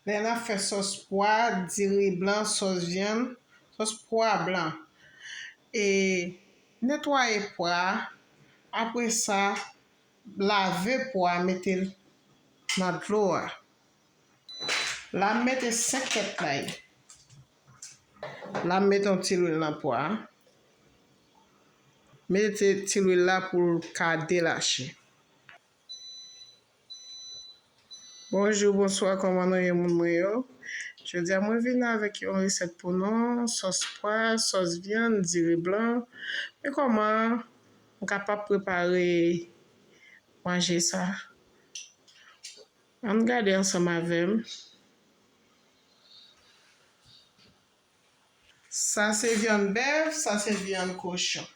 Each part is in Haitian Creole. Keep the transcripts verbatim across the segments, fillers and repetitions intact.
Lè n ap fè sòs pwa, diri blan, sòs vyann, sòs pwa blan. E netwaye pwa a. Apre sa, lave pwa a, mete l nan dlo a. La m mete senk tèt lay. La m mete yon ti lwil nan pwa a. Mete ti lwil la pou l ka delache. Bonjou, bonswa, kòman nou ye, moun mwen yo? Jodi a, mwen vin avèk yon resèt pou nou, sòs pwa, sòs vyann, diri blan. Men kòman m kapab prepare manje sa? Ann gade ansanm avè m. Sa se vyann bèf, sa se vyann kochon.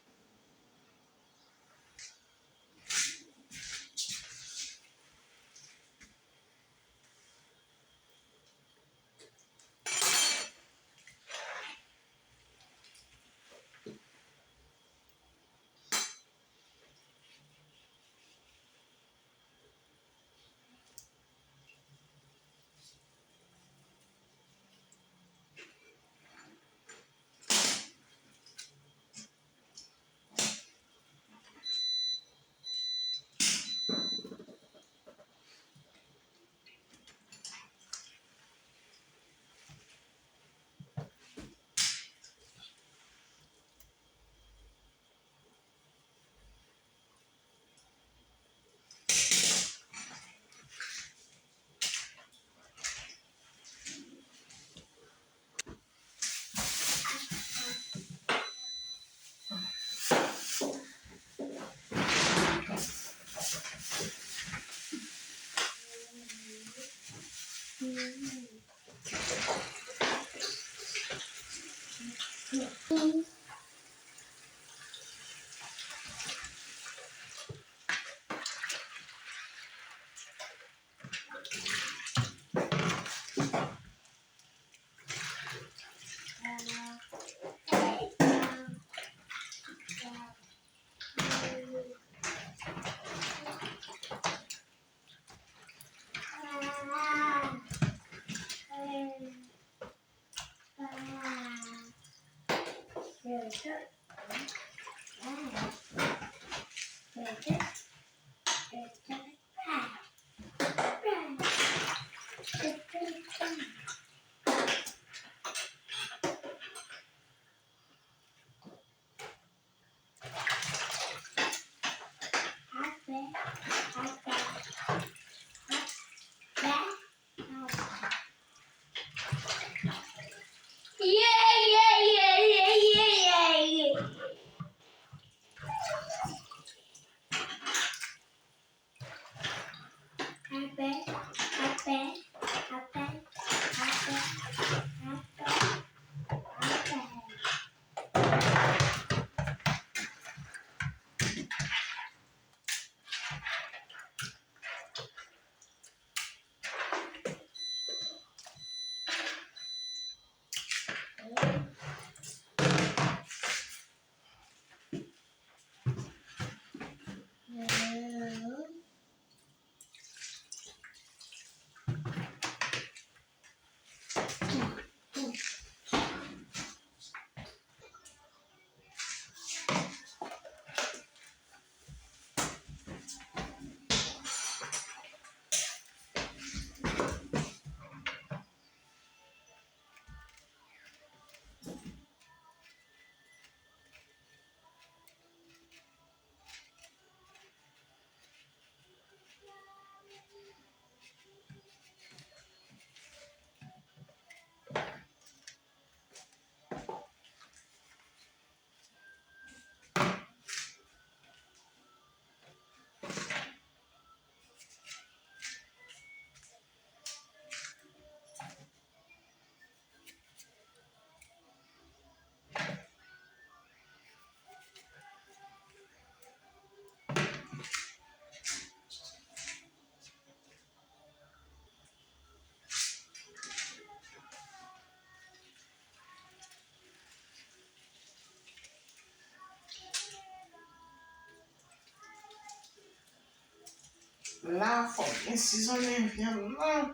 La, fò m byen sizonnen vyann nan.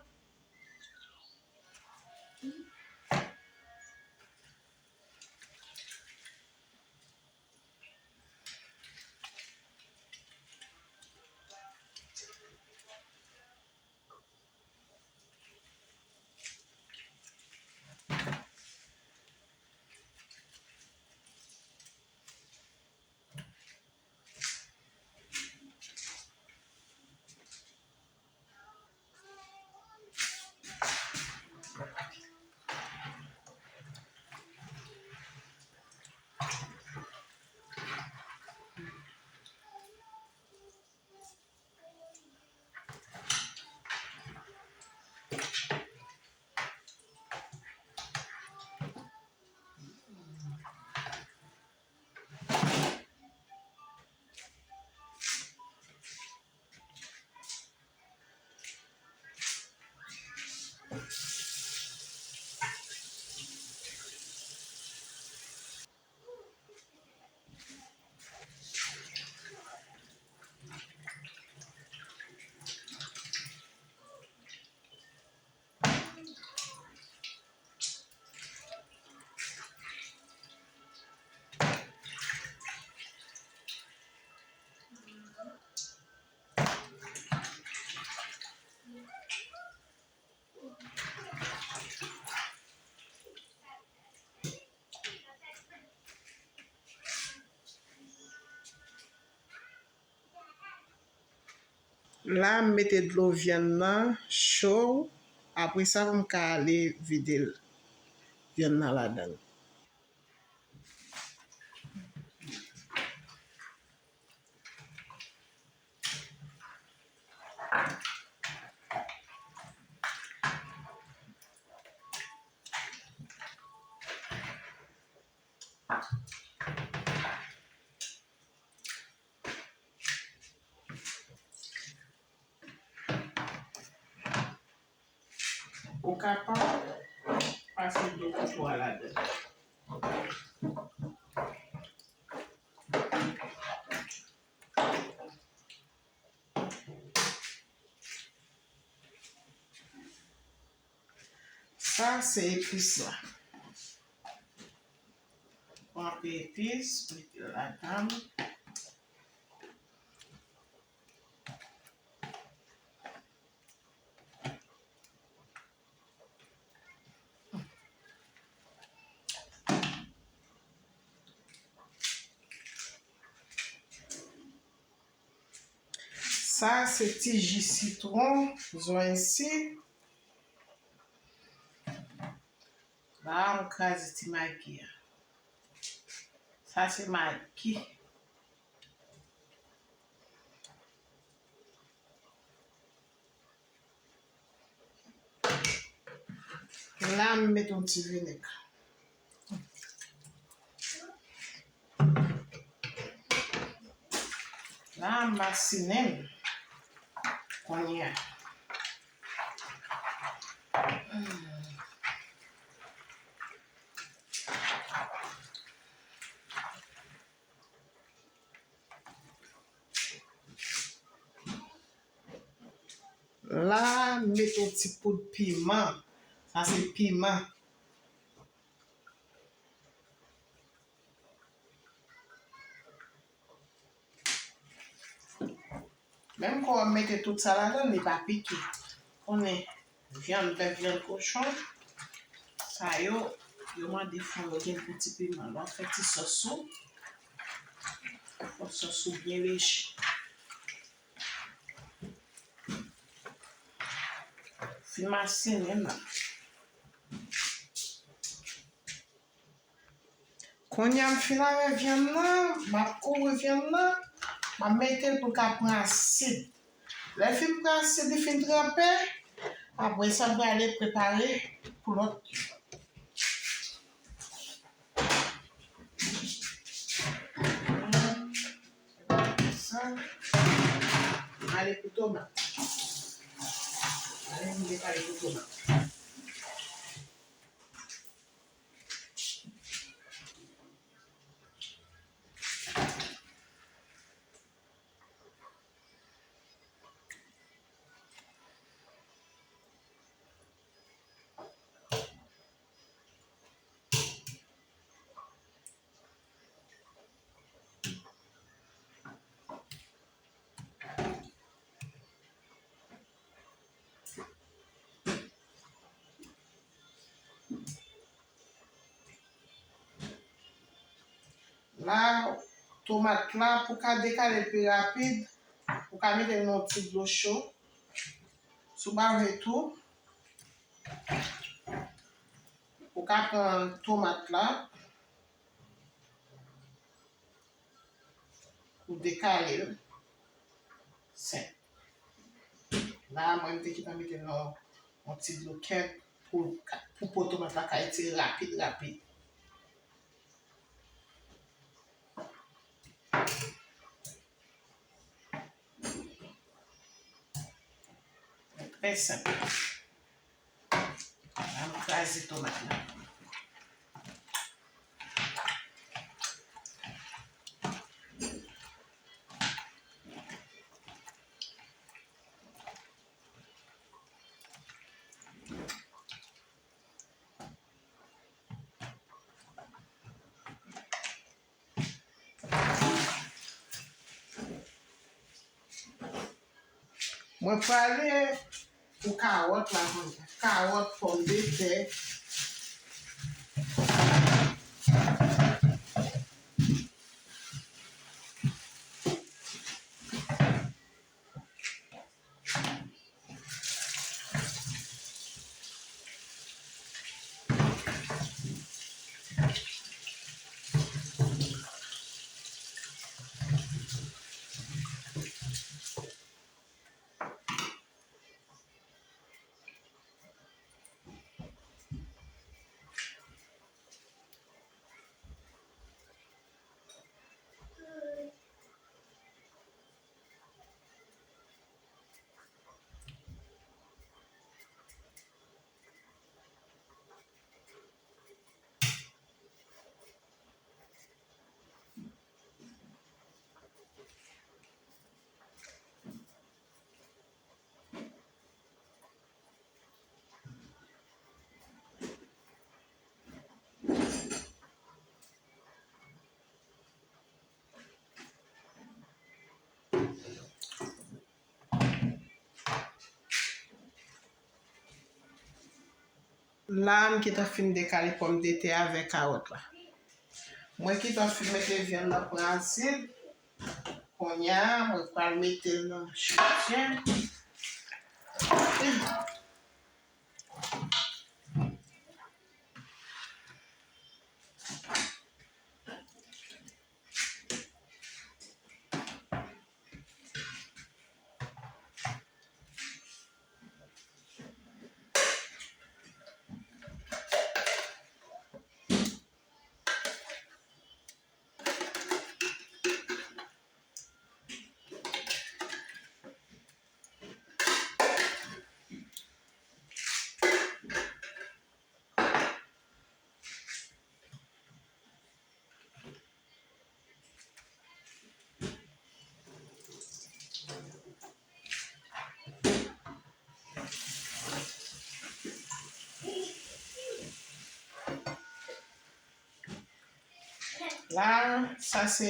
La, m mete dlo vyann nan cho. Apre sa, pou m ka ale vide l, vyann nan ladan l. Ou kapab pase dlo kouto a ladan. Sa se epis la. Pran epis, mete l ladan. Sa se ti ji sitwon, zwensi. La, m kraze ti magi a. Sa se magi. La, m met yon ti vinèg. La, m masinen l kounye a. La, m met yon ti poud piman. Sa se piman. Menm kan w ap mete tout sa ladan, li pa pike. Konnen vyann bèf, vyann kochon, sa yo, yo mande fò yo gen gou ti piman. Lè w ap fè ti sòs ou, fò sòs ou byen leje. Fin masinen l la. Kounye a m fin lave vyann nan, m ap kouvri vyann nan, m ap mete l pou l ka pran asid. Lè l fin pran asid, li fin tranpe, apre sa m prale prepare pou lòt. Sa, m ale pou tomat. Ale m dekale pou tomat. La, tomat la, pou ka dekale l pi rapid, ou ka mete l nan yon ti dlo cho. Si w pa vle tou, ou ka pran tomat la, ou dekale l senp. La, mwen, m te gentan mete nan yon ti dlo kèk pou, pou po tomat la ka etire rapid, rapid. Trè senp. Ann kraze tomat la. Mwen prale pou kawòt la kounye a. Kawòt, pòmdetè. La, m gentan fin dekale pòmdetè avèk kawòt la. Mwen gentan fin mete vyann nan pran asid. Kounye a, mwen pral mete l nan chotye. La, sa se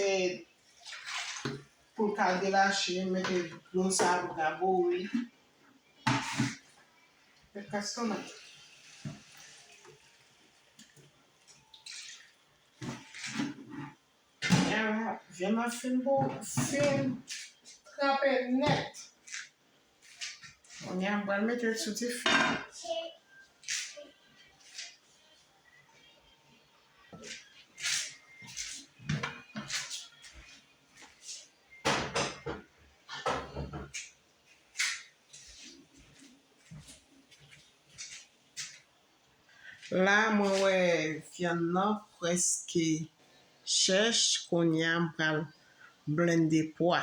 pou l ka delache, mete dlo sa pou l ka bouyi. Mete kas tonmat. Kounye a, vyann nan fin bou, fin tranpe nèt. Kounye a, m pral mete l sou dife. La, mwen wè vyann nan prèske chèch, kounye a m pral blende pwa.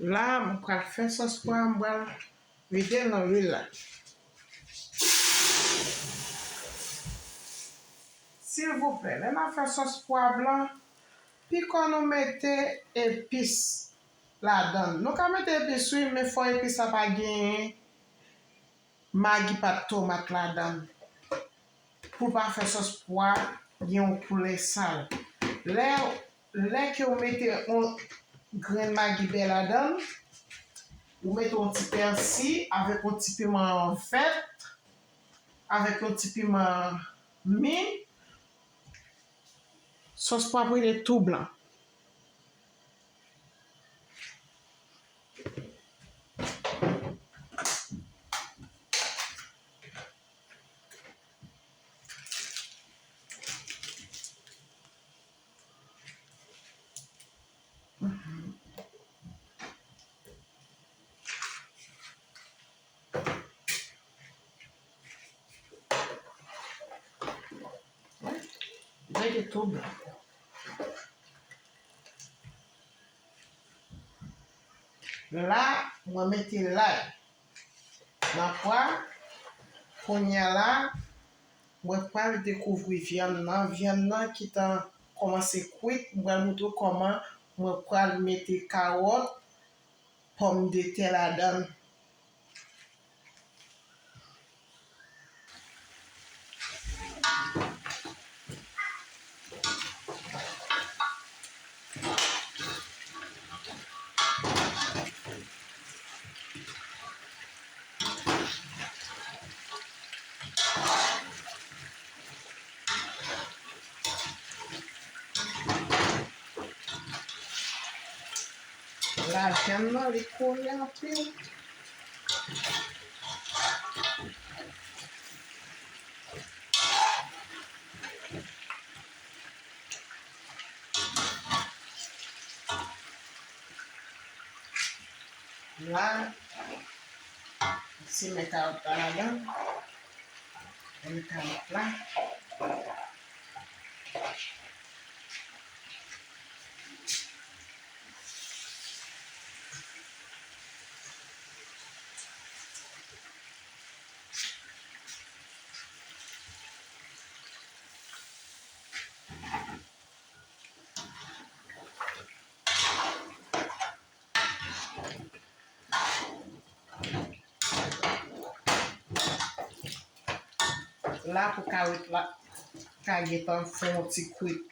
La, m pral fè sòs pwa, m pral vide l nan lwil la. Silvouplè, lè n ap fè sòs pwa blan, piko nou mete epis ladan l. Nou ka mete epis wi, men fò epis la pa genyen magi, pat tomat ladan l. Pou l pa fè sòs pwa gen yon koulè sal. Lè, lè ke w mete yon grenn magi bè ladan l, ou mete yon ti pèsi avèk yon ti piman vèt, avèk yon ti piman mi, sòs pwa ap rete tou blan. Rete tou blan. La, mwen mete lay nan pwa. Kounye a la, mwen pral dekouvri vyann nan. Vyann nan ki tan kòmanse kwit, mwen pral montre w kòman mwen pral mete kawòt, pòmdetè ladan l. Lajann nan, li kole anpil. La, m simen kawòt la ladan. Met kawòt la. La pou kawòt la ka gentan fè yon ti kwit.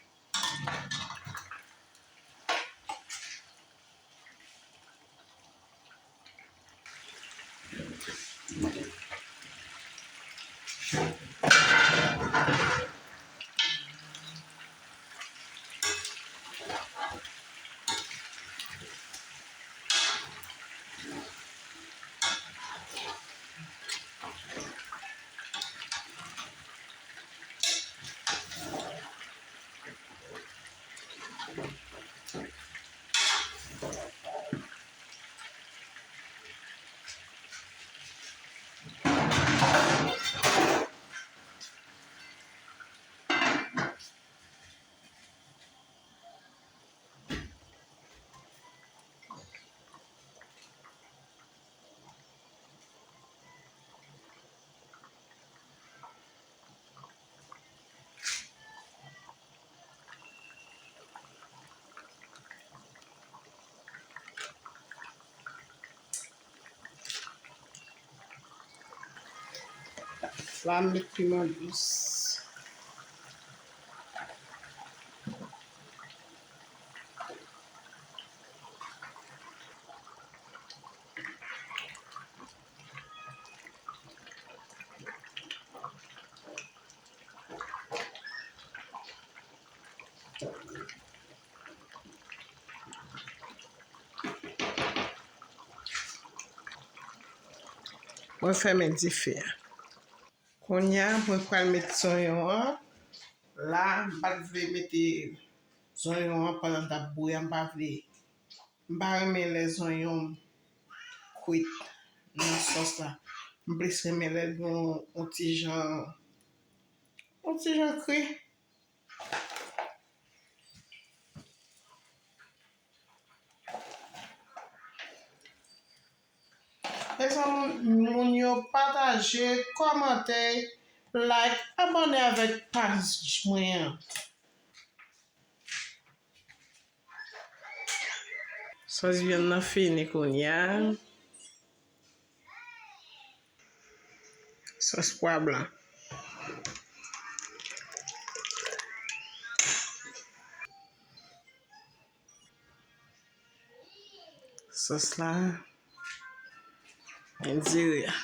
La, m met piman dous. Mwen fèmen dife a. Kounye a, mwen pral met zonyon an. La, m pa t vle mete zonyon an pandan l t ap bouyi a, m pa vle. M pa renmen lè zonyon m kwit nan sòs la. M plis renmen lè l gen yon, yon ti jan, yon ti jan kri. Mezanmi, moun yo pataje, kòmante, like, abòne avèk paj mwen an. Sòs vyann nan fini kounye a. Sòs pwa blan. Sòs la, endire a.